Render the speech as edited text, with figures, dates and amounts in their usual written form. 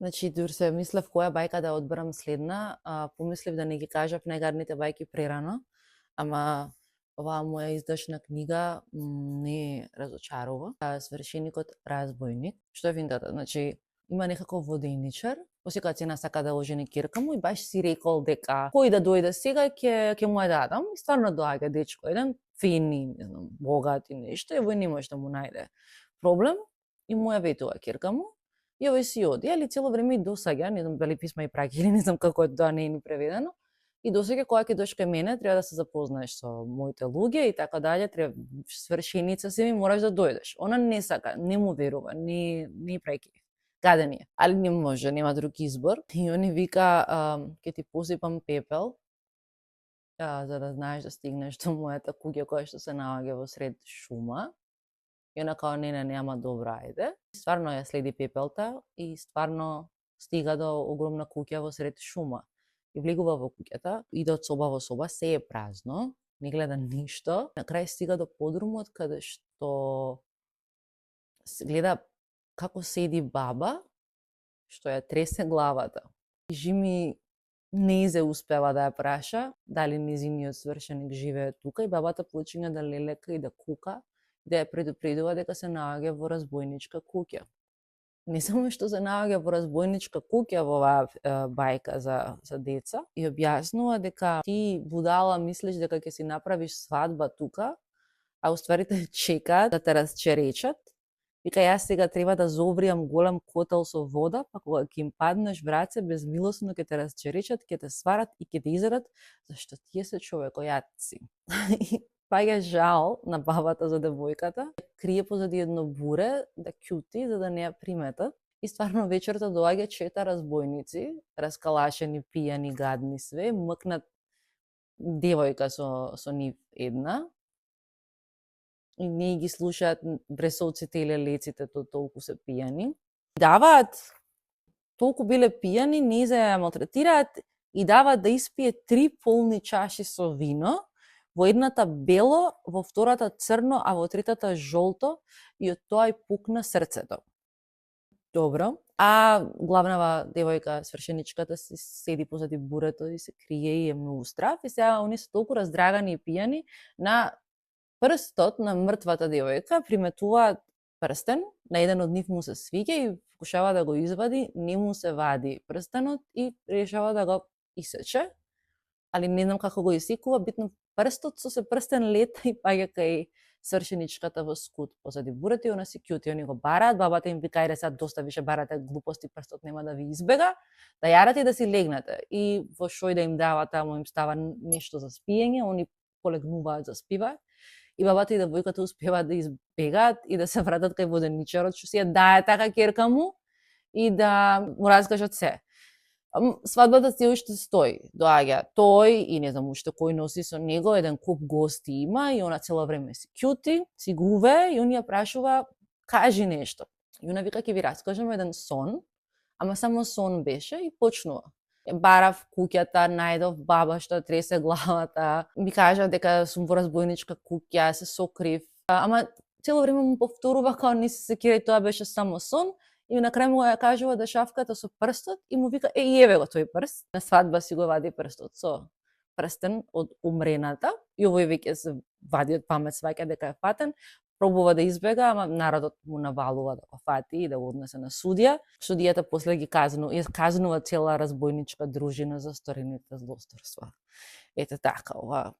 Значи, дур се мислев која бајка да одберам следна, помислив да не ги кажав најгадните бајки прерано, ама оваа моја издашна книга не разочарува. Свршеникот разбойник. Што е финтата? Значи, има некаков воденичар, по секоја цена сака да ожени ќерка му и баш си рекол дека кој да дојде сега ќе му ја дадам. И стварно доаѓа дечко еден, фини, не знам, богат и нешто, и овој не може да му најде проблем и му ја ветува ќерка му. И овој си оди, али цело време и досаѓа, не знам дали писма и праќа или не знам како е тоа не е ни преведено. И досега кога ќе дојдеш кај мене, треба да се запознаеш со моите луѓе и така дале, треба свршеница си ми мораш да дојдеш. Она не сака, не му верува, не праќа. Гаден е, али не може, нема друг избор. И они вика, ќе ти посипам пепел, за да знаеш да стигнеш до мојата куќа која што се наоѓа во сред шума. И она као не, ама добро, ајде. Стварно ја следи пепелта и стварно стига до огромна куќа во сред шума. И влегува во куќата, иде од соба во соба, се е празно, не гледа ништо. На крај стига до подрумот каде што гледа како седи баба, што ја тресе главата. И Жими не успева да ја праша дали незиниот свршеник живее тука и бабата почиња да лелека и да кука, да ја предупредува дека се наоѓа во разбойничка куќа. Не само што се наоѓа во разбойничка куќа во оваа бајка за деца, и објаснува дека ти будала мислиш дека ќе си направиш свадба тука, а уствари те чекаат да те расчеречат. Вика, јас сега треба да зовријам голем котел со вода, па кога ќе им паднеш враце, безмилосно ќе те расчеречат, ќе те сварат и ќе те изедат, зашто тие се човекојатци. Паѓа жал на бабата за девојката, крие позади едно буре да ќути за да не ја приметат. И стварно вечерта доаѓа 4 разбойници, раскалашени, пијани, гадни све, мкнат девојка со нив една. И не ги слушаат бресовците или леците, толку се пијани. Даваат, толку биле пијани, не за ја малтретираат и даваат да испие 3 полни чаши со вино, во едната бело, во втората црно, а во третата жолто, и од тоа и пукна срцето. Добро. А главнава девојка, свршеничката, седи позади бурето и се крие и е многу страв. И сега они се толку раздрагани и пијани, на прстот на мртвата девојка приметуваат прстен, на еден од нив му се свиѓа и покушава да го извади, не му се вади прстенот и решава да го исече. Али не знам како го исекува, битно прстот со се прстен лета и паѓа кај свршеничката во скут позади бурето и она се ќути, они го бараат, бабата им вика, ајде сега доста више барате глупости, прстот нема да ви избега, да јадете и да си легнете. И во шој да им дава, таму им става нешто за спиење, они полегнуваат за спиваат. И бабата и девојката успеваат да избегаат и да се вратат кај воденичарот, што си ја дае така ќерка му и да му раскажат се. Свадбата се уште стои. Доаѓа тој и не знам уште кој носи со него, еден куп гости има и она цело време се ќути, си гуве и он ја прашува, кажи нешто. И она вика, ќе ви раскажам еден сон, ама само сон беше и почнува. Барав куќата, најдов баба што тресе главата, ми кажа дека сум во разбойничка куќа, се сокрив. Ама цело време му повторува као не се сеќава, тоа беше само сон. И на крај му ја кажува да шавката со прстот и му вика, еве го тој прст. На свадба си го вади прстот со прстен од умрената и овој веќе се вади од памет, сваќа дека е фатен. Пробува да избега, ама народот му навалува да го фати и да го однесе на судија. Судијата после ги казнува цела разбойничка дружина за сторените злосторства. Ете така, ова.